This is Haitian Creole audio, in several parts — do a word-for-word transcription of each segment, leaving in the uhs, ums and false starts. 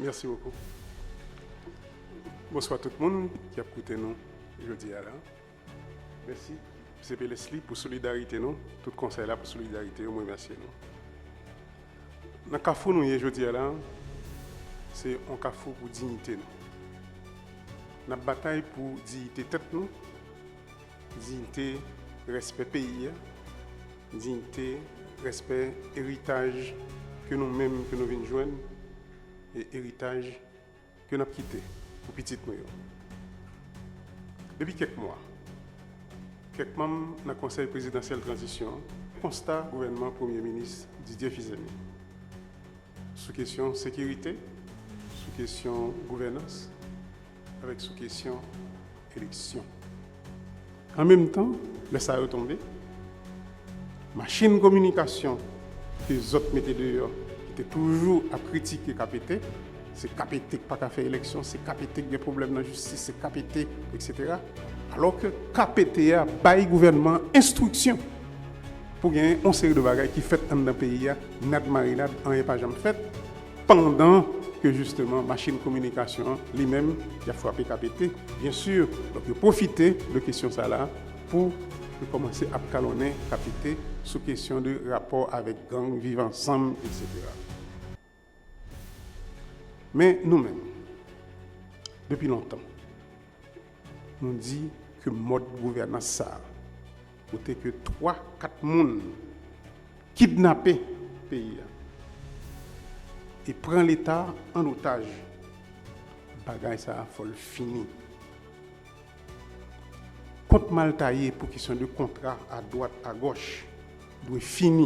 Merci beaucoup. Bonswa tout moun ki ap koute nou jodi a la. Mèsi, M C P Leslie, pou solidarite nou, tout konsèy la pou solidarite yo, mwen remèsye nou. Nan kafou nou ye jodi a la, se yon kafou pou diyite nou. N ap batay pou diyite tèt nou, diyite, respè peyi a, diyite, respè eritaj ke nou menm ke nou vin jwenn, e eritaj ke n ap kite pou pitit nou yo. Depi kèk mwa, kèk manm nan Konsèy Prezidansyèl Tranzisyon an, konsta gouvènman Premye Minis Didier Fils-Aimé sou kesyon sekirite, sou kesyon gouvènans, avèk sou kesyon eleksyon. An menm tan, lè sa yo tonbe, machin kominikasyon ke zòt mete deyò, ki te toujou ap kritike K P T, se K P T k pa ka fè eleksyon, se K P T k gen pwoblèm nan jistis, se K P T, etsetera. Alòske K P T a bay gouvènman an enstriksyon pou gen yon seri de bagay ki fèt anndan peyi a, nad marinad, anyen pa janm fèt, pandan ke jisteman machin kominikasyon an li menm, y ap frape K P T, byen si. Donk, yo pwofite de kesyon sa la pou yo kòmanse ap kalonnen K P T sou kesyon de rapò avèk gang, viv ansanm, etsetera. Men nou menm, depi lontan, nou di ke mòd gouvènans sa a, kote ke twa, kat moun kidnape peyi a e pran Leta an otaj, bagay sa a fò l fini. Kont mal taye pou kesyon de kontra adwat, agòch dwe fini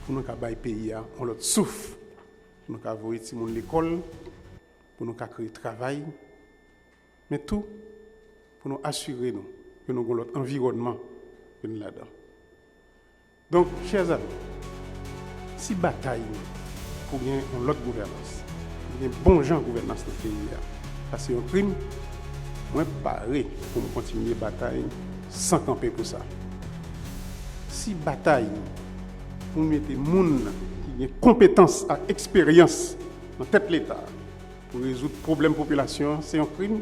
pou nou ka bay peyi a yon lòt souf, pou nou ka voye timoun lekòl, pou nou ka kreye travay, men tou pou nou asire nou ke nou gen yon lòt anviwònman ke nou ladan. Donk, chè zanmi, si batay nou pou gen yon lòt gouvènans, pou gen bon jan gouvènans nan peyi a, sa se yon krim, mwen pare pou m kontinye batay san kanpe pou sa. Si batay nou pou mete moun ki gen konpetans ak eksperyans nan tèt Leta a, pou rezoud pwoblèm popilasyon an, se yon krim,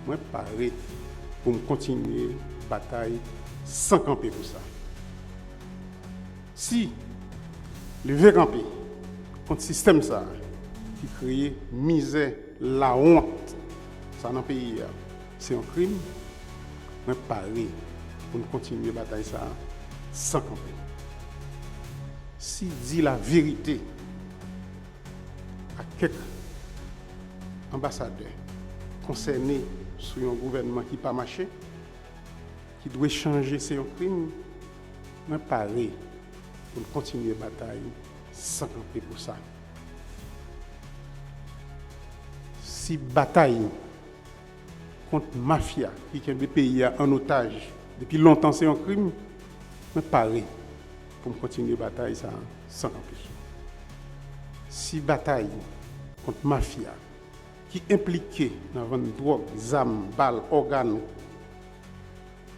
mwen pare pou m kontinye batay san kanpe pou sa. Si leve kanpe kont sistèm sa a ki kreye mizè, lawont sa nan peyi a, se yon krim, mwen pare pou n kontinye batay sa a san kanpe. Si di laverite ak kèk anbasadè konsène sou yon gouvènman ki pa mache, ki dwe chanje, se yon krim, mwen pare pou n kontinye batay san kanpe pou sa. Si batay kont mafya ki kenbe peyi a an otaj depi lontan se yon krim, mwen pare pou m kontinye batay sa a san kanpe. Si batay kont mafya ki enplike nan vann dwòg, zam, bal, ògàn,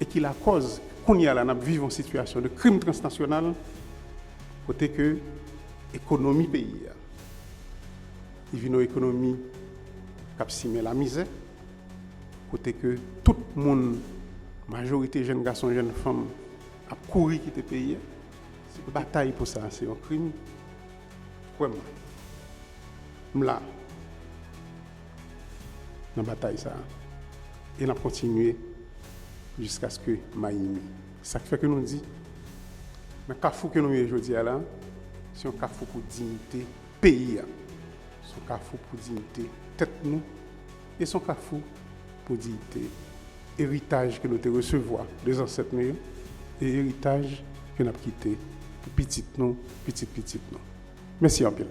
e ki lakòz kounye a la n ap viv yon sitiyasyon de krim transnasyonal, kote ke ekonomi peyi a, li vin yon ekonomi k ap simen lamizè, kote ke tout moun, majorite jèn gason, jèn fanm, ap kouri kite peyi a. Si batay pou sa se yon krim, kwè m, m la nan batay sa a. E n ap kontinye jiskaske m a ini. Sa k fè ke nou di, nan kafou ke nou ye jodi a la, se yon kafou pou diyite peyi a. Se yon kafou pou diyite tèt nou. E se yon kafou pou diyite eritaj ke nou te resevwa de zansèt nou yo. E eritaj ke n ap kite pou pitit nou, pitit pitit nou. Mèsi anpil.